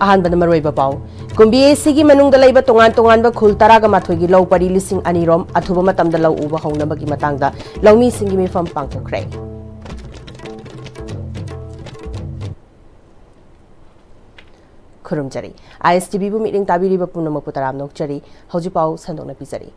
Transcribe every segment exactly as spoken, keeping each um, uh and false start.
ꯑꯍꯥꯟꯕꯗ ꯃꯔꯨꯑꯣꯏꯕ ꯄꯥꯎ꯫ ꯀꯨꯝꯕꯤ ꯑꯦꯁꯤꯒꯤ ꯃꯅꯨꯡꯗ ꯂꯩꯕ ꯇꯣꯉꯥꯟ ꯇꯣꯉꯥꯟꯕ ꯈꯨꯜ ꯇꯔꯥꯒ ꯃꯥꯊꯣꯏꯒꯤ ꯂꯧ ꯄꯔꯤ ꯂꯤꯁꯤꯡ ꯑꯅꯤ ꯔꯣꯝ ꯑꯊꯨꯕ ꯃꯇꯝꯗ ꯂꯧ ꯎꯕ ꯍꯧꯅꯕꯒꯤ ꯃꯇꯥꯡꯗ ꯂꯧꯃꯤꯁꯤꯡꯒꯤ ꯃꯤꯐꯝ ꯄꯥꯡꯊꯣꯛꯈ꯭ꯔꯦ꯫ ꯈꯨꯔꯨꯝꯖꯔꯤ꯫ ꯑꯥꯏ ꯑꯦꯁ ꯇꯤ ꯚꯤꯕꯨ ꯃꯤꯠꯌꯦꯡ ꯇꯥꯕꯤꯔꯤꯕ ꯄꯨꯝꯅꯃꯛꯄꯨ ꯇꯔꯥꯝꯅ ꯑꯣꯛꯆꯔꯤ꯫ ꯍꯧꯖꯤꯛ ꯄꯥꯎ ꯁꯟꯗꯣꯛꯅ ꯄꯤꯖꯔꯤ꯫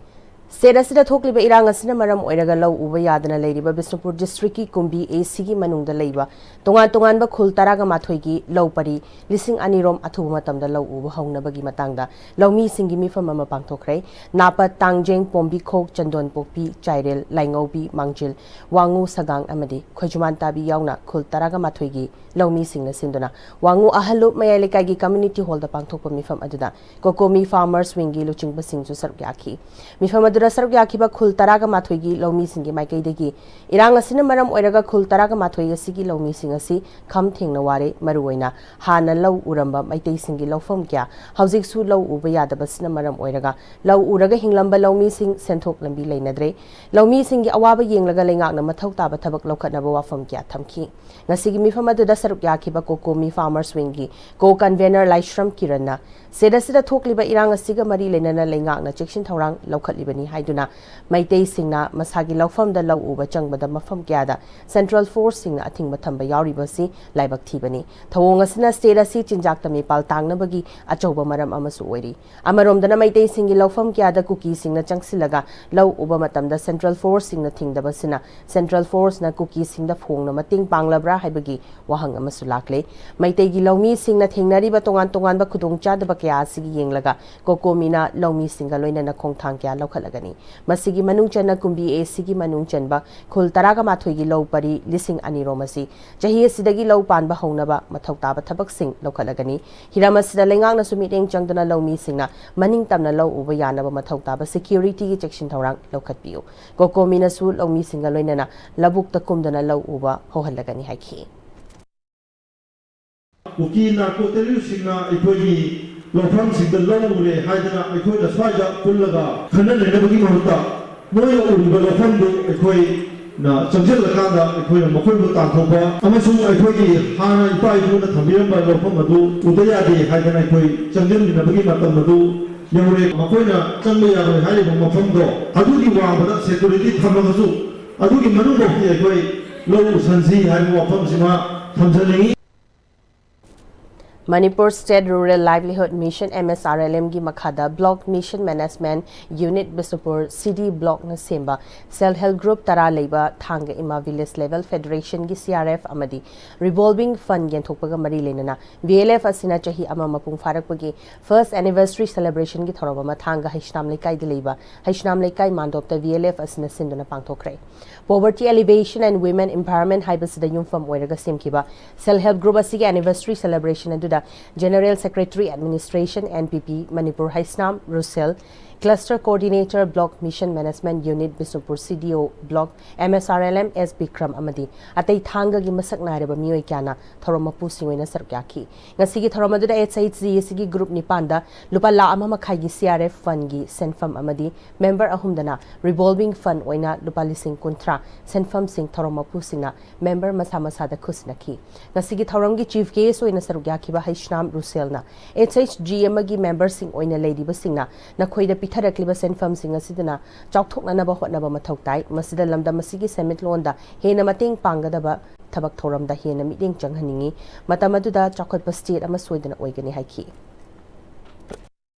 ꯁ꯭ꯇꯦꯠ ꯑꯁꯤꯗ ꯊꯣꯛꯂꯤꯕ ꯏꯔꯥꯡ ꯑꯁꯤꯅ ꯃꯔꯝ ꯑꯣꯏꯔꯒ ꯂꯧ ꯎꯕ ꯌꯥꯗꯅ ꯂꯩꯔꯤꯕ ꯕꯤꯁꯅꯨꯄꯨꯔ ꯗꯤꯁꯇ꯭ꯔꯤꯛꯀꯤ ꯀꯨꯝꯕꯤ ꯑꯦꯁꯤꯒꯤ ꯃꯅꯨꯡꯗ ꯂꯩꯕ ꯇꯣꯉꯥꯟ ꯇꯣꯉꯥꯟꯕ ꯈꯨꯜ ꯇꯔꯥꯒ ꯃꯥꯊꯣꯏꯒꯤ ꯂꯧ ꯄꯔꯤ ꯂꯤꯁꯤꯡ ꯑꯅꯤ ꯔꯣꯝ ꯑꯊꯨꯕ ꯃꯇꯝꯗ ꯂꯧ ꯎꯕ ꯍꯧꯅꯕꯒꯤ ꯃꯇꯥꯡꯗ ꯂꯧꯃꯤꯁꯤꯡꯒꯤ ꯃꯤꯐꯝ ꯑꯃ ꯄꯥꯡꯊꯣꯛꯈ꯭ꯔꯦ꯫ ꯅꯥꯄꯠ, ꯇꯥꯡꯖꯦꯡ, ꯄꯣꯝꯕꯤꯈꯣꯛ, ꯆꯟꯗꯣꯟꯄꯣꯛꯄꯤ, ꯆꯥꯏꯔꯦꯜ, ꯂꯥꯏꯉꯧꯕꯤ, ꯃꯥꯡꯖꯤꯜ, ꯋꯥꯉꯨ, ꯁꯒꯥꯡ ꯑꯃꯗꯤ ꯈꯣꯏꯖꯨꯃꯥꯟ ꯇꯥꯕꯤ ꯌꯥꯎꯅ ꯈꯨꯜ ꯇꯔꯥꯒ ꯃꯥꯊꯣꯏꯒꯤ ꯂꯧꯃꯤꯁꯤꯡꯅ ꯁꯤꯟꯗꯨꯅ ꯋꯥꯉꯨ ꯑꯍꯜꯂꯨꯞ ꯃꯌꯥꯏ ꯂꯩꯀꯥꯏꯒꯤ ꯀꯝꯃ꯭ꯌꯨꯅꯤꯇꯤ ꯍꯣꯜꯗ ꯄꯥꯡꯊꯣꯛꯄ ꯃꯤꯐꯝ ꯑꯗꯨꯗ ꯀꯣꯀꯣꯃꯤ ꯐꯥꯔꯃꯔꯁ ꯋꯤꯡꯒꯤ ꯂꯨꯆꯤꯡꯕꯁꯤꯡꯁꯨ ꯁꯔꯨꯛ ꯌꯥꯈꯤ꯫ ꯃꯤꯐꯝ ꯑꯗꯨꯗ ꯁꯔꯨꯛ ꯌꯥꯈꯤꯕ ꯈꯨꯜ ꯇꯔꯥꯒ ꯃꯥꯊꯣꯏꯒꯤ ꯂꯧꯃꯤꯁꯤꯡꯒꯤ ꯃꯥꯏꯀꯩꯗꯒꯤ ꯏꯔꯥꯡ ꯑꯁꯤꯅ ꯃꯔꯝ ꯑꯣꯏꯔꯒ ꯈꯨꯜ ꯇꯔꯥꯒ ꯃꯥꯊꯣꯏ ꯑꯁꯤꯒꯤ ꯂꯧꯃꯤꯁꯤꯡ ꯑꯁꯤ ꯈꯝ ꯊꯦꯡꯅ ꯋꯥꯔꯦ꯫ ꯃꯔꯨꯑꯣꯏꯅ ꯍꯥꯟꯅ ꯂꯧ ꯎꯔꯝꯕ ꯃꯩꯇꯩꯁꯤꯡꯒꯤ ꯂꯧꯐꯝ ꯀꯌꯥ ꯍꯧꯖꯤꯛꯁꯨ ꯂꯧ ꯎꯕ ꯌꯥꯗꯕꯁꯤꯅ ꯃꯔꯝ ꯑꯣꯏꯔꯒ ꯂꯧ ꯎꯔꯒ ꯍꯤꯡꯂꯝꯕ ꯂꯧꯃꯤꯁꯤꯡ ꯁꯦꯟꯊꯣꯛ ꯂꯝꯕꯤ ꯂꯩꯅꯗ꯭ꯔꯦ꯫ ꯂꯧꯃꯤꯁꯤꯡꯒꯤ ꯑꯋꯥꯕ ꯌꯦꯡꯂꯒ ꯂꯩꯉꯥꯛꯅ ꯃꯊꯧ ꯇꯥꯕ ꯊꯕꯛ ꯂꯧꯈꯠꯅꯕ ꯋꯥꯐꯝ ꯀꯌꯥ ꯊꯝꯈꯤ꯫ ꯉꯁꯤꯒꯤ ꯃꯤꯐꯝ ꯑꯗꯨꯗ ꯁꯔꯨꯛ ꯌꯥꯈꯤꯕ ꯀꯣꯀꯣꯃꯤ ꯐꯥꯔꯃꯔꯁ ꯋꯤꯡꯒꯤ ꯀꯣ ꯀꯟꯚꯦꯅꯔ ꯂꯥꯏꯁ꯭ꯔꯝ ꯀꯤꯔꯟꯅ ꯁ꯭ꯇꯦꯠ ꯑꯁꯤꯗ ꯊꯣꯛꯂꯤꯕ ꯏꯔꯥꯡ ꯑꯁꯤꯒ ꯃꯔꯤ ꯂꯩꯅꯅ ꯂꯩꯉꯥꯛꯅ ꯆꯦꯛꯁꯤꯟ ꯊꯧꯔꯥꯡ ꯂꯧꯈꯠꯂꯤꯕꯅꯤ ꯍꯥꯏꯗꯨꯅ ꯃꯩꯇꯩꯁꯤꯡꯅ ꯃꯁꯥꯒꯤ ꯂꯧꯐꯝꯗ ꯂꯧ ꯎꯕ ꯆꯪꯕꯗ ꯃꯐꯝ ꯀꯌꯥꯗ ꯁꯦꯟꯇ꯭ꯔꯦꯜ ꯐꯣꯔꯁꯁꯤꯡꯅ ꯑꯊꯤꯡꯕ ꯊꯝꯕ ꯌꯥꯎꯔꯤꯕꯁꯤ ꯂꯥꯏꯕꯛ ꯊꯤꯕꯅꯤ꯫ ꯊꯧꯑꯣꯡ ꯑꯁꯤꯅ ꯁ꯭ꯇꯦꯠ ꯑꯁꯤ ꯆꯤꯟꯖꯥꯛꯇ ꯃꯤꯄꯥꯜ ꯇꯥꯡꯅꯕꯒꯤ ꯑꯆꯧꯕ ꯃꯔꯝ ꯑꯃꯁꯨ ꯑꯣꯏꯔꯤ꯫ ꯑꯃꯔꯣꯝꯗꯅ ꯃꯩꯇꯩꯁꯤꯡꯒꯤ ꯂꯧꯐꯝ ꯀꯌꯥꯗ ꯀꯨꯀꯤꯁꯤꯡꯅ ꯆꯪꯁꯤꯜꯂꯒ ꯂꯧ ꯎꯕ ꯃꯇꯝꯗ ꯁꯦꯟꯇ꯭ꯔꯦꯜ ꯐꯣꯔꯁꯁꯤꯡꯅ ꯊꯤꯡꯗꯕꯁꯤꯅ ꯁꯦꯟꯇ꯭ꯔꯦꯜ ꯐꯣꯔꯁꯅ ꯀꯨꯀꯤꯁꯤꯡꯗ ꯐꯣꯡꯅ ꯃꯇꯦꯡ ꯄꯥꯡꯂꯕ꯭ꯔꯥ ꯍꯥꯏꯕꯒꯤ ꯋꯥꯍꯪ ꯑꯃꯁꯨ ꯂꯥꯛꯂꯦ꯫ ꯃꯩꯇꯩꯒꯤ ꯂꯧꯃꯤꯁꯤꯡꯅ ꯊꯦꯡꯅꯔꯤꯕ ꯇꯣꯉꯥꯟ ꯇꯣꯉꯥꯟꯕ ꯈꯨꯗꯣꯡꯆꯥꯗꯕ ꯀꯌꯥ ꯑꯁꯤꯒꯤ ꯌꯦꯡꯂꯒ ꯀꯣꯀꯣꯃꯤꯅ ꯂꯧꯃꯤꯁꯤꯡꯒ ꯂꯣꯏꯅꯅ ꯈꯣꯡꯊꯥꯡ ꯀꯌꯥ ꯂꯧꯈꯠꯂꯒꯅꯤ꯫ ꯃꯁꯤꯒꯤ ꯃꯅꯨꯡ ꯆꯟꯅ ꯀꯨꯝꯕꯤ ꯑꯦꯁꯤꯒꯤ ꯃꯅꯨꯡ ꯆꯟꯕ ꯈꯨꯜ ꯇꯔꯥꯒ ꯃꯥꯊꯣꯏꯒꯤ ꯂꯧ ꯄꯔꯤ ꯂꯤꯁꯤꯡ ꯑꯅꯤ ꯔꯣꯝ ꯑꯁꯤ ꯆꯍꯤ ꯑꯁꯤꯗꯒꯤ ꯂꯧ ꯄꯥꯟꯕ ꯍꯧꯅꯕ ꯃꯊꯧ ꯇꯥꯕ ꯊꯕꯛꯁꯤꯡ ꯂꯧꯈꯠꯂꯒꯅꯤ꯫ ꯍꯤꯔꯝ ꯑꯁꯤꯗ ꯂꯩꯉꯥꯛꯅꯁꯨ ꯃꯤꯠꯌꯦꯡ ꯆꯪꯗꯨꯅ ꯂꯧꯃꯤꯁꯤꯡꯅ ꯃꯅꯤꯡ ꯇꯝꯅ ꯂꯧ ꯎꯕ ꯌꯥꯅꯕ ꯃꯊꯧ ꯇꯥꯕ ꯁꯦꯀ꯭ꯌꯨꯔꯤꯇꯤꯒꯤ ꯆꯦꯛꯁꯤꯟ ꯊꯧꯔꯥꯡ ꯂꯧꯈꯠꯄꯤꯌꯨ꯫ ꯀꯣꯀꯣꯃꯤꯅꯁꯨ ꯂꯧꯃꯤꯁꯤꯡꯒ ꯂꯣꯏꯅꯅ ꯂꯧꯕꯨꯛꯇ ꯀꯨꯝꯗꯨꯅ ꯂꯧ ꯎꯕ ꯍꯧꯍꯜꯂꯒꯅꯤ ꯍꯥꯏꯈꯤ꯫ ꯀꯨꯀꯤ ꯅꯥꯔꯀꯣ ꯇꯦꯔꯣꯔꯤꯁꯁꯤꯡꯅ ꯑꯩꯈꯣꯏꯒꯤ ꯂꯧꯐꯝꯁꯤꯡꯗ ꯂꯧ ꯎꯔꯦ ꯍꯥꯏꯗꯅ ꯑꯩꯈꯣꯏꯅ ꯁ꯭ꯋꯥꯏꯗ ꯄꯨꯜꯂꯒ ꯈꯟꯅ ꯅꯩꯅꯕꯒꯤ ꯃꯍꯨꯠꯇ ꯃꯣꯏꯅ ꯎꯔꯤꯕ ꯂꯧꯐꯝꯗꯨ ꯑꯩꯈꯣꯏ ꯅ ꯆꯪꯁꯤꯜꯂꯀꯥꯟꯗ ꯑꯩꯈꯣꯏꯅ ꯃꯈꯣꯏꯕꯨ ꯇꯥꯟꯊꯣꯛꯄ ꯑꯃꯁꯨꯡ ꯑꯩꯈꯣꯏꯒꯤ ꯍꯥꯟꯅ ꯏꯄꯥ ꯏꯄꯨꯅ ꯊꯝꯕꯤꯔꯝꯕ ꯂꯧꯐꯝ ꯑꯗꯨ ꯎꯗ ꯌꯥꯗꯦ ꯍꯥꯏꯗꯅ ꯑꯩꯈꯣꯏ ꯆꯪꯁꯤꯟꯃꯤꯟꯅꯕꯒꯤ ꯃꯇꯝ ꯑꯗꯨ ꯌꯧꯔꯦ꯫ ꯃꯈꯣꯏꯅ ꯆꯪꯕ ꯌꯥꯔꯣꯏ ꯍꯥꯏꯔꯤꯕ ꯃꯐꯝꯗꯣ ꯑꯗꯨꯒꯤ ꯋꯥꯡꯃꯗ ꯁꯦꯀ꯭ꯌꯨꯔꯤꯇꯤ ꯊꯝꯃꯒꯁꯨ ꯑꯗꯨꯒꯤ ꯃꯅꯨꯡꯐꯥꯎꯗꯤ ꯑꯩꯈꯣꯏ ꯂꯧ ꯎꯁꯟꯁꯤ ꯍꯥꯏꯕ ꯋꯥꯐꯝꯁꯤꯃ ꯊꯝꯖꯅꯤꯡꯏ꯫ ꯃꯅꯤꯄꯨꯔ ꯁ꯭ꯇꯦꯠ ꯔꯨꯔꯦꯜ ꯂꯥꯏꯚꯂꯤꯍꯨꯗ mission, M S R L ꯑꯦꯝꯒꯤ ꯃꯈꯥꯗ block mission management unit Bishnupur C D ꯕ꯭ꯂꯣꯛꯅ ꯁꯦꯝꯕ ꯁꯦꯜꯐ ꯍꯦꯜꯞ ꯒ꯭ꯔꯨꯞ ꯇꯔꯥ ꯂꯩꯕ ꯊꯥꯡꯒ ꯏꯃꯥ village level ꯐꯦꯗꯔꯦꯁꯟꯒꯤ C R F ꯑꯃꯗꯤ ꯔꯤꯚꯣꯜꯚꯤꯡ ꯐꯟꯗ ꯌꯦꯟꯊꯣꯛꯄꯒ ꯃꯔꯤ ꯂꯩꯅꯅ ꯚꯤ ꯑꯦꯜ ꯑꯦꯐ ꯑꯁꯤꯅ ꯆꯍꯤ ꯑꯃ ꯃꯄꯨꯡ ꯐꯥꯔꯛꯄꯒꯤ ꯐꯥꯔꯁꯠ ꯑꯦꯅꯤꯚꯔꯁꯔꯤ ꯁꯦꯂꯦꯕ꯭ꯔꯦꯁꯟꯒꯤ ꯊꯧꯔꯝ ꯑꯃ ꯊꯥꯡꯒ ꯍꯩꯁꯅꯥꯝ ꯂꯩꯀꯥꯏꯗ ꯂꯩꯕ ꯍꯩꯁꯅꯥꯝ ꯂꯩꯀꯥꯏ ꯃꯥꯟꯗꯣꯞꯇ ꯚꯤ ꯑꯦꯜ ꯑꯦꯐ ꯑꯁꯤꯅ ꯁꯤꯟꯗꯨꯅ ꯄꯥꯡꯊꯣꯛꯈ꯭ꯔꯦ꯫ Poverty Alleviation and Women Empowerment ꯍꯥꯏꯕꯁꯤꯗ ꯌꯨꯝꯐꯝ ꯑꯣꯏꯔꯒ ꯁꯦꯝꯈꯤꯕ ꯁꯦꯜꯐ ꯍꯦꯜꯞ ꯒ꯭ꯔꯨꯞ ꯑꯁꯤꯒꯤ ꯑꯦꯅꯤꯚꯔꯁꯔꯤ ꯁꯦꯂꯦꯕ꯭ꯔꯦꯁꯟ ꯑꯗꯨꯗ general secretary, administration, N P P, Manipur Heisnam Russell, cluster coordinator, block mission management unit Bishnupur C D O block, M S R L M S Bikram ꯑꯃꯗꯤ ꯑꯇꯩ ꯊꯥꯡꯒꯒꯤ ꯃꯁꯛ ꯅꯥꯏꯔꯕ ꯃꯤꯑꯣꯏ ꯀꯌꯥꯅ ꯊꯧꯔꯝ ꯃꯄꯨꯁꯤꯡ ꯑꯣꯏꯅ ꯁꯔꯨꯛ ꯌꯥꯈꯤ꯫ ꯉꯁꯤꯒꯤ ꯊꯧꯔꯝ ꯑꯗꯨꯗ ꯑꯦꯁ ꯑꯩꯆ ꯖꯤ ꯑꯁꯤꯒꯤ ꯒ꯭ꯔꯨꯞ ꯅꯤꯄꯥꯟꯗ ꯂꯨꯄꯥ ꯂꯥꯈ ꯑꯃ ꯃꯈꯥꯏꯒꯤ ꯁꯤ ꯑꯥꯔ ꯑꯦꯐ ꯐꯟꯗꯒꯤ ꯁꯦꯟꯐꯝ ꯑꯃꯗꯤ ꯃꯦꯝꯕꯔ ꯑꯍꯨꯝꯗꯅ ꯔꯤꯚꯣꯜꯚꯤꯡ ꯐꯟꯗ ꯑꯣꯏꯅ ꯂꯨꯄꯥ ꯂꯤꯁꯤꯡ ꯀꯨꯟꯊ꯭ꯔꯥ ꯁꯦꯟꯐꯝꯁꯤꯡ ꯊꯧꯔꯝ ꯃꯄꯨꯁꯤꯡꯅ ꯃꯦꯝꯕꯔ ꯃꯁꯥ ꯃꯁꯥꯗ ꯈꯨꯠꯁꯤꯟꯅꯈꯤ꯫ ꯉꯁꯤꯒꯤ ꯊꯧꯔꯝꯒꯤ ꯆꯤꯐ ꯒꯦꯁ ꯑꯣꯏꯅ ꯁꯔꯨꯛ ꯌꯥꯈꯤꯕ ꯍꯩꯁꯅꯥꯝ ꯔꯨꯁꯦꯜꯅ ꯑꯦꯁ ꯑꯩꯆ ꯖꯤ ꯑꯃꯒꯤ ꯃꯦꯝꯕꯔꯁꯤꯡ ꯑꯣꯏꯅ ꯂꯩꯔꯤꯕꯁꯤꯡꯅ ꯅꯈꯣꯏꯗ ꯄꯤꯊꯔꯛꯂꯤꯕ ꯁꯦꯟꯐꯝꯁꯤꯡ ꯑꯁꯤꯗꯅ ꯆꯥꯎꯊꯣꯛꯅꯅꯕ ꯍꯣꯠꯅꯕ ꯃꯊꯧ ꯇꯥꯏ꯫ ꯃꯁꯤꯗ ꯂꯝꯗꯝ ꯑꯁꯤꯒꯤ ꯁꯦꯟꯃꯤꯠꯂꯣꯟꯗ ꯍꯦꯟꯅ ꯃꯇꯦꯡ ꯄꯥꯡꯒꯗꯕ ꯊꯕꯛ ꯊꯧꯔꯝꯗ ꯍꯦꯟꯅ ꯃꯤꯠꯌꯦꯡ ꯆꯪꯍꯟꯅꯤꯡꯏ꯫ ꯃꯇꯝ ꯑꯗꯨꯗ ꯆꯥꯎꯈꯠꯄ ꯁ꯭ꯇꯦꯠ ꯑꯃ ꯁꯣꯏꯗꯅ ꯑꯣꯏꯒꯅꯤ ꯍꯥꯏꯈꯤ꯫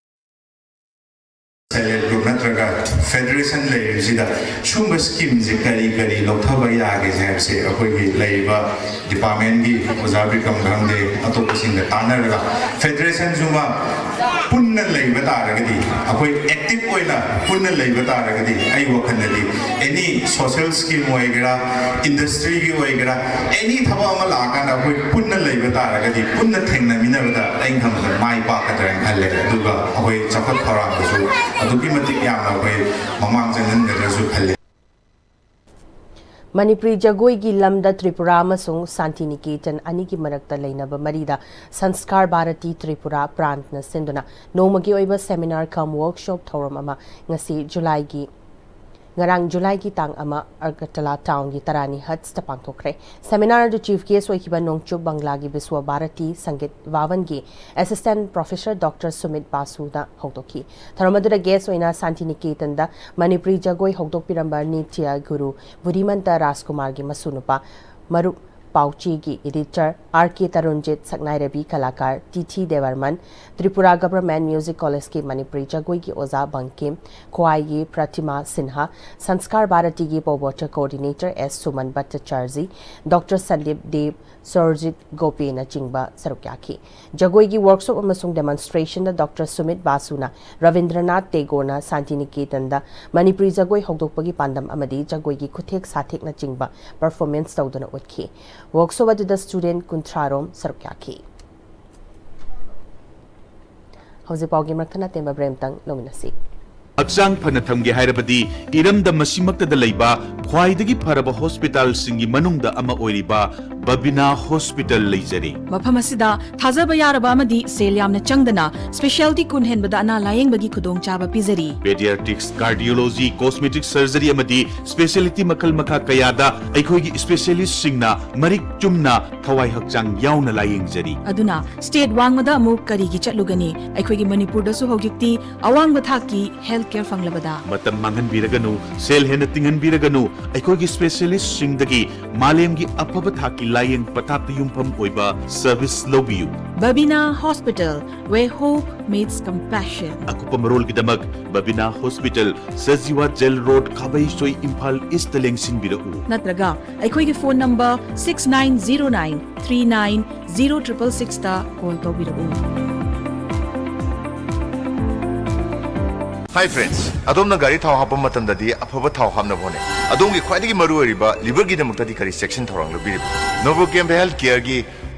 ꯁꯦꯜꯐ ꯍꯦꯜꯞ ꯒ꯭ꯔꯨꯞ ꯅꯠꯇ꯭ꯔꯒ ꯐꯦꯗꯔꯦꯁꯟ ꯂꯩꯔꯤꯕꯁꯤꯗ ꯁꯨꯝꯕ ꯁ꯭ꯀꯤꯝꯁꯦ ꯀꯔꯤ ꯀꯔꯤ ꯂꯧꯊꯕ ꯌꯥꯒꯦꯁꯦ ꯍꯥꯏꯕꯁꯦ ꯑꯩꯈꯣꯏꯒꯤ ꯂꯩꯔꯤꯕ ꯗꯤꯄꯥꯔꯠꯃꯦꯟꯒꯤ ꯑꯣꯖꯥ ꯕꯤꯀ꯭ꯔꯝ ꯈꯪꯗꯦ, ꯑꯇꯣꯞꯄꯁꯤꯡꯒ ꯇꯥꯟꯅꯔꯒ ꯐꯦꯗꯔꯦꯁꯟꯁꯨꯃ ꯄꯨꯟꯅ ꯂꯩꯕ ꯇꯥꯔꯒꯗꯤ, ꯑꯩꯈꯣꯏ ꯑꯦꯛꯇꯤꯚ ꯑꯣꯏꯅ ꯄꯨꯟꯅ ꯂꯩꯕ ꯇꯥꯔꯒꯗꯤ, ꯑꯩ ꯋꯥꯈꯜꯗꯗꯤ ꯑꯦꯅꯤ ꯁꯣꯁꯦꯜ ꯁ꯭ꯀꯤꯝ ꯑꯣꯏꯒꯦꯔꯥ, ꯏꯟꯗꯁꯇ꯭ꯔꯤꯒꯤ ꯑꯣꯏꯒꯦꯔꯥ, ꯑꯦꯅꯤ ꯊꯕꯛ ꯑꯃ ꯂꯥꯛꯑꯀꯥꯟꯗ ꯑꯩꯈꯣꯏ ꯄꯨꯟꯅ ꯂꯩꯕ ꯇꯥꯔꯒꯗꯤ, ꯄꯨꯟꯅ ꯊꯦꯡꯅꯃꯤꯟꯅꯕꯗ ꯑꯩꯅ ꯈꯟꯕꯗ ꯃꯥꯏ ꯄꯥꯛꯀꯗ꯭ꯔꯥꯅ ꯈꯜꯂꯦ꯫ ꯑꯗꯨꯒ ꯑꯩꯈꯣꯏ ꯆꯥꯎꯈꯠ ꯊꯧꯔꯥꯡꯗꯁꯨ ꯑꯗꯨꯛꯀꯤ ꯃꯇꯤꯛ ꯌꯥꯝꯅ ꯑꯩꯈꯣꯏ ꯃꯃꯥꯡ ꯆꯪꯍꯟꯒꯗ꯭ꯔꯁꯨ ꯈꯜꯂꯦ꯫ ꯃꯅꯤꯄꯨꯔꯤ ꯖꯒꯣꯏꯒꯤ ꯂꯝꯗ ꯇ꯭ꯔꯤꯄꯨꯔꯥ ꯑꯃꯁꯨꯡ ꯁꯥꯟꯇꯤꯅꯤꯀꯦꯇꯟ ꯑꯅꯤꯒꯤ ꯃꯔꯛꯇ ꯂꯩꯅꯕ ꯃꯔꯤꯗ ꯁꯟꯁꯀꯥꯔ ꯚꯥꯔꯇꯤ ꯇ꯭ꯔꯤꯄꯨꯔꯥ ꯄ꯭ꯔꯥꯟꯠꯅ ꯁꯤꯟꯗꯨꯅ ꯅꯣꯡꯃꯒꯤ ꯑꯣꯏꯕ ꯁꯦꯃꯤꯅꯥꯔ ꯀꯝ ꯋꯔꯛꯁꯣꯞ ꯊꯧꯔꯝ ꯑꯃ ꯉꯁꯤ ꯖꯨꯂꯥꯏꯒꯤ ꯉꯔꯥꯡ ꯖꯨꯂꯥꯏꯒꯤ ꯇꯥꯡ ꯑꯃ ꯑꯒꯔꯇꯂꯥ ꯇꯥꯎꯟꯒꯤ ꯇꯔꯥꯅꯤ ꯍꯠꯁꯇ ꯄꯥꯡꯊꯣꯛꯈ꯭ꯔꯦ꯫ ꯁꯦꯃꯤꯅꯥꯔ ꯑꯗꯨ ꯆꯤꯐ ꯒꯦꯁ ꯑꯣꯏꯈꯤꯕ ꯅꯣꯡꯆꯨꯞ ꯕꯪꯒ꯭ꯂꯥꯒꯤ ꯕꯤꯁ꯭ꯋ ꯚꯥꯔꯇꯤ ꯁꯪꯒꯤꯠ ꯚꯥꯋꯟꯒꯤ ꯑꯦꯁꯤꯁꯇꯦꯟꯠ ꯄ꯭ꯔꯣꯐꯦꯁꯔ ꯗꯣꯛꯇꯔ ꯁꯨꯃꯤꯠ ꯕꯥꯁꯨꯅ ꯍꯧꯗꯣꯛꯈꯤ꯫ ꯊꯧꯔꯝ ꯑꯗꯨꯗ ꯒꯦꯁ ꯑꯣꯏꯅ ꯁꯥꯟꯇꯤꯅꯤꯀꯦꯇꯟꯗ ꯃꯅꯤꯄꯨꯔꯤ ꯖꯒꯣꯏ ꯍꯧꯗꯣꯛꯄꯤꯔꯝꯕ ꯅꯤꯇ꯭ꯌ ꯒꯨꯔꯨ ꯕꯨꯙꯤꯃꯟꯇ ꯔꯥꯖꯀꯨꯃꯥꯔꯒꯤ ꯃꯁꯨꯅꯨꯄꯥ ꯃꯔꯨꯞ ꯄꯥꯎꯆꯦꯒꯤ ꯏꯗꯤꯇꯔ ꯑꯥꯔ ꯀꯦ ꯇꯔꯨꯟꯖꯤꯠ, ꯁꯛꯅꯥꯏꯔꯕꯤ ꯀꯂꯥꯀꯥꯔ ꯇꯤ ꯊꯤ ꯗꯦꯕꯔꯃꯟ, ꯇ꯭ꯔꯤꯄꯨꯔꯥ ꯒꯚꯔꯟꯃꯦꯟꯠ ꯃ꯭ꯌꯨꯖꯤꯛ ꯀꯣꯂꯦꯖꯀꯤ ꯃꯅꯤꯄꯨꯔꯤ ꯖꯒꯣꯏꯒꯤ ꯑꯣꯖꯥ ꯕꯪꯀꯤꯝ, ꯈ꯭ꯋꯥꯏꯒꯤ ꯄ꯭ꯔꯇꯤꯃꯥ ꯁꯤꯟꯍꯥ, ꯁꯪꯁꯀꯥꯔ ꯚꯥꯔꯇꯤꯒꯤ ꯄꯣꯕꯣꯆ ꯀꯣꯑꯣꯔꯗꯤꯅꯦꯇꯔ ꯑꯦꯁ ꯁꯨꯃꯟ ꯚꯠꯇꯆꯥꯔꯖꯤ, ꯗꯣꯛꯇꯔ ꯁꯟꯗꯤꯞ ꯗꯦꯕ, ꯁꯨꯔꯖꯤꯠ ꯒꯣꯄꯤꯅꯆꯤꯡꯕ ꯁꯔꯨꯛ ꯌꯥꯈꯤ꯫ ꯖꯒꯣꯏꯒꯤ ꯋꯥꯔꯛꯁꯣꯞ ꯑꯃꯁꯨꯡ ꯗꯦꯃꯣꯟꯁꯇ꯭ꯔꯦꯁꯟꯗ ꯗꯣꯛꯇꯔ ꯁꯨꯃꯤꯠ ꯕꯥꯁꯨꯅ ꯔꯕꯤꯟꯗ꯭ꯔꯅꯥꯊ ꯇꯦꯒꯣꯔꯅ ꯁꯥꯟꯇꯤꯅꯤꯀꯦꯇꯟꯗ ꯃꯅꯤꯄꯨꯔꯤ ꯖꯒꯣꯏ ꯍꯧꯗꯣꯛꯄꯒꯤ ꯄꯥꯟꯗꯝ ꯑꯃꯗꯤ ꯖꯒꯣꯏꯒꯤ ꯈꯨꯊꯦꯛ ꯁꯥꯊꯦꯛꯅꯆꯤꯡꯕ ꯄꯔꯐꯣꯔꯃꯦꯟꯁ ꯇꯧꯗꯨꯅ ꯎꯠꯈꯤ꯫ ꯋꯥꯔꯛꯁꯣꯞ ꯑꯗꯨꯗ ꯁ꯭ꯇꯨꯗꯦꯟꯠ ꯀꯨꯟꯊ꯭ꯔꯥ ꯔꯣꯝ ꯁꯔꯨꯛ ꯌꯥꯈꯤ꯫ ꯍꯧꯖꯤꯛ ꯄꯥꯎꯒꯤ ꯃꯔꯛꯊꯠꯅ ꯑꯇꯦꯟꯕ ꯕ꯭ꯔꯦꯛ ꯑꯃꯇꯪ ꯂꯧꯃꯤꯟꯅꯁꯤ꯫ ꯍꯛꯆꯥꯡ ꯐꯅ ꯊꯝꯒꯦ ꯍꯥꯏꯔꯕꯗꯤ ꯏꯔꯝꯗꯝ ꯑꯁꯤꯃꯛꯇꯗ ꯂꯩꯕ ꯈ꯭ꯋꯥꯏꯗꯒꯤ ꯐꯔꯕ ꯍꯣꯁꯄꯤꯇꯥꯜꯁꯤꯡꯒꯤ ꯃꯅꯨꯡꯗ ꯑꯃ ꯑꯣꯏꯔꯤꯕ ꯕꯕꯤꯅꯥ ꯍꯣꯁꯄꯤꯇꯥꯜ ꯂꯩꯖꯔꯤ꯫ ꯃꯐꯝ ꯑꯁꯤꯗ ꯊꯥꯖꯕ ꯌꯥꯔꯕ ꯑꯃꯗꯤ ꯁꯦꯜ ꯌꯥꯝꯅ ꯆꯪꯗꯅ ꯁ꯭ꯄꯦꯁꯤꯌꯦꯜꯇꯤ ꯀꯨꯟ ꯍꯦꯟꯕꯗ ꯑꯅꯥ ꯂꯥꯌꯦꯡꯕꯒꯤ ꯈꯨꯗꯣꯡꯆꯥꯕ ꯄꯤꯖꯔꯤ꯫ ꯄꯦꯗꯤꯌꯥꯇ꯭ꯔꯤꯛꯁ, ꯀꯥꯔꯗꯤꯑꯣꯂꯣꯖꯤ, ꯀꯣꯁꯃꯦꯇꯤꯛ ꯁꯔꯖꯔꯤ ꯑꯃꯗꯤ ꯁ꯭ꯄꯦꯁꯤꯌꯦꯂꯤꯇꯤ ꯃꯈꯜ ꯃꯈꯥ ꯀꯌꯥꯗ ꯑꯩꯈꯣꯏꯒꯤ ꯁ꯭ꯄꯦꯁꯤꯌꯦꯂꯤꯁꯁꯤꯡꯅ ꯃꯔꯤꯛ ꯆꯨꯝꯅ ꯊꯋꯥꯏ ꯍꯛꯆꯥꯡ ꯌꯥꯎꯅ ꯂꯥꯌꯦꯡꯖꯔꯤ꯫ ꯑꯗꯨꯅ ꯁ꯭ꯇꯦꯠ ꯋꯥꯡꯃꯗ ꯑꯃꯨꯛ ꯀꯔꯤꯒꯤ ꯆꯠꯂꯨꯒꯅꯤ? ꯑꯩꯈꯣꯏꯒꯤ ꯃꯅꯤꯄꯨꯔꯗꯁꯨ ꯍꯧꯖꯤꯛꯇꯤ ꯑꯋꯥꯡꯕ ꯊꯥꯛꯀꯤ ꯍꯦꯜꯊ ꯀꯦꯌꯔ ꯐꯪꯂꯕꯗ꯫ ꯃꯇꯝ ꯃꯥꯡꯍꯟꯕꯤꯔꯒꯅꯨ, ꯁꯦꯜ ꯍꯦꯟꯅ ꯇꯤꯡꯍꯟꯕꯤꯔꯒꯅꯨ, ꯑꯩꯈꯣꯏꯒꯤ ꯁ꯭ꯄꯦꯁꯤꯌꯦꯂꯤꯁꯁꯤꯡꯗꯒꯤ ꯃꯥꯂꯦꯝꯒꯤ ꯑꯐꯕ ꯊꯥꯛꯀꯤ ꯂꯥꯌꯦꯡ ꯄꯊꯥꯞꯇ ꯌꯨꯝꯐꯝ ꯑꯣꯏꯕ ꯁꯔꯚꯤꯁ ꯂꯧꯕꯤꯌꯨ꯫ Babina Hospital, where hope meets compassion. ꯑꯀꯨꯞꯄ ꯃꯔꯣꯜꯒꯤꯗꯃꯛ ꯕꯕꯤꯅꯥ hospital, Sajiwa jail road, Khabeisoi, Imphal East ꯂꯦꯡꯁꯤꯟꯕꯤꯔꯛꯎ꯫ ꯅꯠꯇ꯭ꯔꯒ ꯑꯩꯈꯣꯏꯒꯤ phone number six nine zero nine three nine zero triple sixꯇ ꯀꯣꯜ ꯇꯧꯕꯤꯔꯛꯎ꯫ Hi friends, ꯑꯗꯣꯝꯅ ꯒꯥꯔꯤ ꯊꯥꯎ ꯍꯥꯞꯄ ꯃꯇꯝꯗꯗꯤ ꯑꯐꯕ ꯊꯥꯎ ꯍꯥꯞꯅꯕ ꯍꯣꯠꯅꯩ꯫ ꯑꯗꯣꯝꯒꯤ ꯈ꯭ꯋꯥꯏꯗꯒꯤ ꯃꯔꯨ ꯑꯣꯏꯔꯤꯕ ꯂꯤꯚꯔꯒꯤꯗꯃꯛꯇꯗꯤ ꯀꯔꯤ ꯆꯦꯛꯁꯤꯟ ꯊꯧꯔꯥꯡ ꯂꯧꯕꯤꯔꯤꯕꯅꯣ? ꯅꯣꯚꯣꯀꯦꯝ ꯍꯦꯜꯊ ꯀꯦꯌꯔꯒꯤ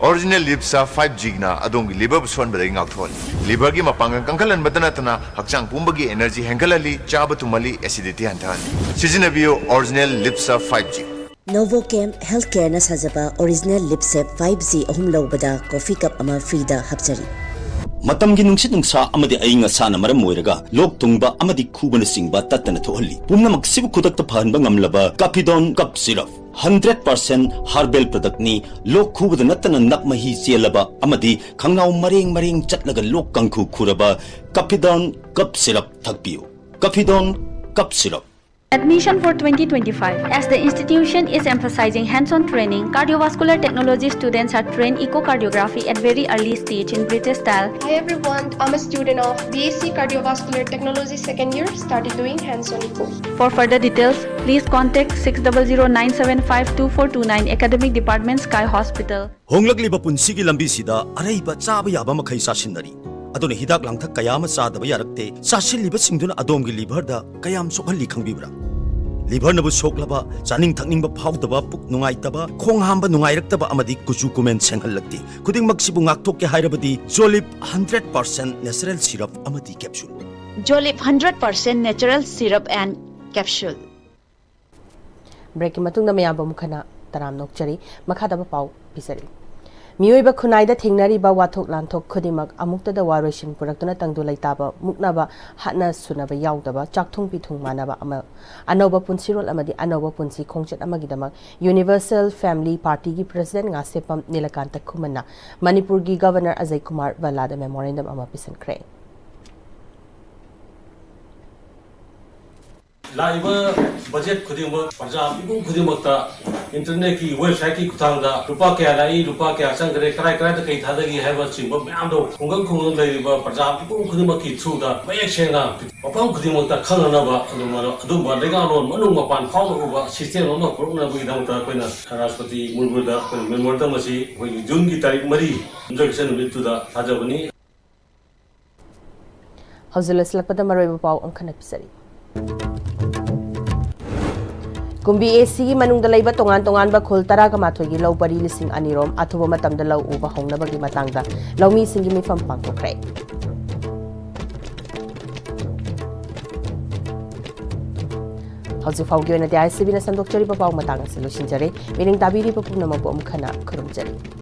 ꯑꯣꯔꯤꯖꯤꯅꯦꯜ ꯂꯤꯞꯁꯥ ꯐꯥꯏꯚ ꯖꯤꯅ ꯑꯗꯣꯝꯒꯤ ꯂꯤꯚꯔꯕꯨ ꯁꯣꯟꯕꯗꯒꯤ ꯉꯥꯛꯊꯣꯛꯍꯜꯂꯤ꯫ ꯂꯤꯚꯔꯒꯤ ꯃꯄꯥꯡꯒꯜ ꯀꯟꯈꯠꯍꯟꯕꯇ ꯅꯠꯇꯅ ꯍꯛꯆꯥꯡ ꯄꯨꯝꯕꯒꯤ ꯑꯦꯅꯔꯖꯤ ꯍꯦꯟꯒꯠꯍꯜꯂꯤ, ꯆꯥꯕ ꯇꯨꯝꯍꯜꯂꯤ, ꯑꯦꯁꯤꯗꯤꯇꯤ ꯍꯟꯊꯍꯜꯂꯤ꯫ ꯁꯤꯖꯤꯟꯅꯕꯤꯌꯨ ꯑꯣꯔꯤꯖꯤꯅꯦꯜ ꯂꯤꯞꯁꯥ ꯐꯥꯏꯚ ꯖꯤ꯫ ꯅꯣꯚꯣꯀꯦꯝ ꯍꯦꯜꯊ ꯀꯦꯌꯔꯅ ꯁꯥꯖꯕ ꯑꯣꯔꯤꯖꯤꯅꯦꯜ ꯂꯤꯞꯁꯦꯞ ꯐꯥꯏꯚ ꯖꯤ ꯑꯍꯨꯝ ꯂꯧꯕꯗ ꯀꯣꯐꯤ ꯀꯞ ꯑꯃ ꯐ꯭ꯔꯤꯗ ꯍꯥꯞꯆꯔꯤ꯫ ꯃꯇꯝꯒꯤ ꯅꯨꯡꯁꯤꯠ ꯅꯨꯡꯁꯥ ꯑꯃꯗꯤ ꯑꯏꯪ ꯑꯁꯥꯅ ꯃꯔꯝ ꯑꯣꯏꯔꯒ ꯂꯣꯛ ꯊꯨꯡꯕ ꯑꯃꯗꯤ ꯈꯨꯕꯅꯆꯤꯡꯕ ꯇꯠꯇꯅ ꯊꯣꯛꯍꯜꯂꯤ꯫ ꯄꯨꯝꯅꯃꯛꯁꯤꯕꯨ ꯈꯨꯗꯛꯇ ꯐꯍꯟꯕ ꯉꯝꯂꯕ Kafidon cough syrup, hundred percent herbal ꯄ꯭ꯔꯗꯛꯅꯤ꯫ ꯂꯣꯛ ꯈꯨꯕꯗ ꯅꯠꯇꯅ ꯅꯞ ꯃꯍꯤ ꯆꯦꯜꯂꯕ ꯑꯃꯗꯤ ꯈꯪꯅꯥꯎ ꯃꯔꯦꯡ ꯃꯔꯦꯡ ꯆꯠꯂꯒ ꯂꯣꯛ ꯀꯥꯡꯈꯨ ꯈꯨꯔꯕ ꯀꯥꯐꯤꯗꯣꯟ ꯀꯞ ꯁꯤꯔꯞ ꯊꯛꯄꯤꯌꯨ꯫ Kafidon cough syrup. Admission for twenty twenty-five. As the institution is emphasizing hands-on training, cardiovascular technology students are trained echocardiography at very early stage in British style. Hi everyone, I'm a student of B S C Cardiovascular Technology second year, started doing hands-on echo. For further details, please contact six double zero nine seven five two four two nine Academic Department, Sky Hospital. ꯍꯣꯡꯂꯛꯂꯤꯕ ꯄꯨꯟꯁꯤꯒꯤ ꯂꯝꯕꯤꯁꯤꯗ ꯑꯔꯩꯕ ꯆꯥꯕ ꯌꯥꯕ ꯃꯈꯩ ꯆꯥꯁꯤꯟꯅꯔꯤ꯫ ꯑꯗꯨꯅ ꯍꯤꯗꯥꯛ ꯂꯥꯡꯊꯛ ꯀꯌꯥ ꯑꯃ ꯆꯥꯗꯕ ꯌꯥꯔꯛꯇꯦ꯫ ꯆꯥꯁꯤꯜꯂꯤꯕꯁꯤꯡꯗꯨꯅ ꯑꯗꯣꯝꯒꯤ ꯂꯤꯚꯔꯗ ꯀꯌꯥꯝ ꯁꯣꯛꯍꯜꯂꯤ ꯈꯪꯕꯤꯕ꯭ꯔꯥ? ꯂꯤꯚꯔꯅꯕꯨ ꯁꯣꯛꯂꯕ, ꯆꯥꯅꯤꯡ ꯊꯛꯅꯤꯡꯕ ꯐꯥꯎꯗꯕ, ꯄꯨꯛ ꯅꯨꯡꯉꯥꯏꯇꯕ, ꯈꯣꯡ ꯍꯥꯝꯕ ꯅꯨꯡꯉꯥꯏꯔꯛꯇꯕ ꯑꯃꯗꯤ ꯀꯨꯆꯨ ꯀꯨꯃꯦꯟ ꯁꯦꯡꯍꯜꯂꯛꯇꯦ꯫ ꯈꯨꯗꯤꯡꯃꯛꯁꯤꯕꯨ ꯉꯥꯛꯊꯣꯛꯀꯦ ꯍꯥꯏꯔꯕꯗꯤ ꯖꯣꯂꯤꯞ ꯍꯟꯗ꯭ꯔꯦꯠ ꯄꯥꯔꯁꯦꯟ ꯅꯦꯆꯔꯦꯜ ꯁꯤꯔꯞ ꯑꯃꯗꯤ capsule. Jolip hundred percent natural syrup and capsule. ꯕ꯭ꯔꯦꯛꯀꯤ ꯃꯇꯨꯡꯗ ꯃꯌꯥꯝꯕꯨ ꯑꯃꯨꯛ ꯍꯟꯅ ꯇꯔꯥꯝꯅ ꯑꯣꯛꯆꯔꯤ꯫ ꯃꯈꯥꯗ ꯄꯥꯎ ꯄꯤꯖꯔꯤ꯫ ꯃꯤꯑꯣꯏꯕ ꯈꯨꯟꯅꯥꯏꯗ ꯊꯦꯡꯅꯔꯤꯕ ꯋꯥꯊꯣꯛ ꯂꯥꯟꯊꯣꯛ ꯈꯨꯗꯤꯡꯃꯛ ꯑꯃꯨꯛꯇꯗ ꯋꯥꯔꯣꯏꯁꯤꯟ ꯄꯨꯔꯛꯇꯨꯅ ꯇꯪꯗꯨ ꯂꯩꯇꯥꯕ ꯃꯨꯛꯅꯕ, ꯍꯥꯠꯅ ꯁꯨꯅꯕ ꯌꯥꯎꯗꯕ, ꯆꯥꯛꯊꯨꯡ ꯄꯤꯊꯨꯡ ꯃꯥꯟꯅꯕ ꯑꯃ, ꯑꯅꯧꯕ ꯄꯨꯟꯁꯤꯔꯣꯜ ꯑꯃꯗꯤ ꯑꯅꯧꯕ ꯄꯨꯟꯁꯤ ꯈꯣꯡꯆꯠ ꯑꯃꯒꯤꯗꯃꯛ Universal Family Party ꯒꯤ President ꯉꯥꯁꯦꯞꯄꯝ ꯅꯤꯂꯀꯥꯟꯇ ꯈꯨꯃꯟꯅ ꯃꯅꯤꯄꯨꯔꯒꯤ Governor ꯑꯖꯌ ꯀꯨꯃꯥꯔ ꯚꯜꯂꯥꯗ memorandum ꯑꯃ ꯄꯤꯁꯤꯟꯈ꯭ꯔꯦ꯫ ꯂꯥꯛꯏꯕ ꯕꯖꯦꯠ ꯈꯨꯗꯤꯡꯃꯛ ꯄ꯭ꯔꯖꯥ ꯃꯤꯄꯨꯝ ꯈꯨꯗꯤꯡꯃꯛꯇ ꯏꯟꯇꯔꯅꯦꯠꯀꯤ ꯋꯦꯕꯁꯥꯏꯠꯀꯤ ꯈꯨꯠꯊꯥꯡꯗ ꯂꯨꯄꯥ ꯀꯌꯥ ꯂꯥꯛꯏ, ꯂꯨꯄꯥ ꯀꯌꯥ ꯆꯪꯈ꯭ꯔꯦ, ꯀꯗꯥꯏ ꯀꯗꯥꯏꯗ ꯀꯩ ꯊꯥꯗꯈꯤ ꯍꯥꯏꯕꯅꯆꯤꯡꯕ ꯃꯌꯥꯝꯗꯣ ꯈꯨꯡꯒꯪ ꯈꯨꯡꯒꯪ ꯂꯩꯔꯤꯕ ꯄ꯭ꯔꯖꯥ ꯃꯤꯄꯨꯝ ꯈꯨꯗꯤꯡꯃꯛꯀꯤ ꯊ꯭ꯔꯨꯗ ꯃꯌꯦꯛ ꯁꯦꯡꯅ ꯃꯐꯝ ꯈꯨꯗꯤꯡꯃꯛꯇ ꯈꯪꯅꯅꯕ ꯑꯗꯨꯝꯕ, ꯑꯗꯨꯝꯕ ꯂꯩꯉꯥꯛꯂꯣꯟ ꯃꯅꯨꯡ ꯃꯄꯥꯟ ꯐꯥꯎꯅ ꯎꯕ ꯁꯤꯁꯇꯦꯝ ꯑꯃ ꯄꯨꯔꯛꯅꯕꯒꯤꯗꯃꯛꯇ ꯑꯩꯈꯣꯏꯅ ꯔꯥꯁꯇ꯭ꯔꯄꯇꯤ ꯃꯨꯔꯃꯨꯗ ꯑꯩꯈꯣꯏꯅ ꯃꯦꯃꯣꯔꯦꯟꯗꯝ ꯑꯁꯤ ꯑꯩꯈꯣꯏꯒꯤ ꯖꯨꯟꯒꯤ ꯇꯥꯔꯤꯛ ꯃꯔꯤ ꯌꯨꯝꯖꯀꯩꯁ ꯅꯨꯃꯤꯠꯇꯨꯗ ꯊꯥꯖꯕꯅꯤ꯫ ꯍꯧꯖꯤꯛ ꯂꯣꯏꯁꯤꯜꯂꯛꯄꯗ ꯃꯔꯨꯑꯣꯏꯕ ꯄꯥꯎ ꯑꯃꯈꯛ ꯄꯤꯖꯔꯤ꯫ ꯀꯨꯝꯕꯤ ꯑꯦ ꯁꯤꯒꯤ ꯃꯅꯨꯡꯗ ꯂꯩꯕ ꯇꯣꯉꯥꯟ ꯇꯣꯉꯥꯟꯕ ꯈꯨꯜ ꯇꯔꯥꯒ ꯃꯥꯊꯣꯏꯒꯤ ꯂꯧ ꯄꯔꯤ ꯂꯤꯁꯤꯡ ꯑꯅꯤ ꯔꯣꯝ ꯑꯊꯨꯕ ꯃꯇꯝꯗ ꯂꯧ ꯎꯕ ꯍꯧꯅꯕꯒꯤ ꯃꯇꯥꯡꯗ ꯂꯧꯃꯤꯁꯤꯡꯒꯤ ꯃꯤꯐꯝ ꯄꯥꯡꯊꯣꯛꯈ꯭ꯔꯦ꯫ ꯍꯧꯖꯤꯛ ꯐꯥꯎꯒꯤ ꯑꯣꯏꯅꯗꯤ ꯑꯥꯏ ꯑꯦꯁ ꯁꯤ ꯕꯤꯅ ꯁꯟꯗꯣꯛꯆꯔꯤꯕ ꯄꯥꯎ ꯃꯇꯥꯡ ꯑꯁꯤ ꯂꯣꯏꯁꯤꯟꯖꯔꯦ꯫ ꯃꯤꯠꯌꯦꯡ ꯇꯥꯕꯤꯔꯤꯕ ꯄꯨꯝꯅꯃꯛꯄꯨ ꯑꯃꯨꯛ ꯍꯟꯅ ꯈꯨꯔꯨꯝꯖꯔꯤ꯫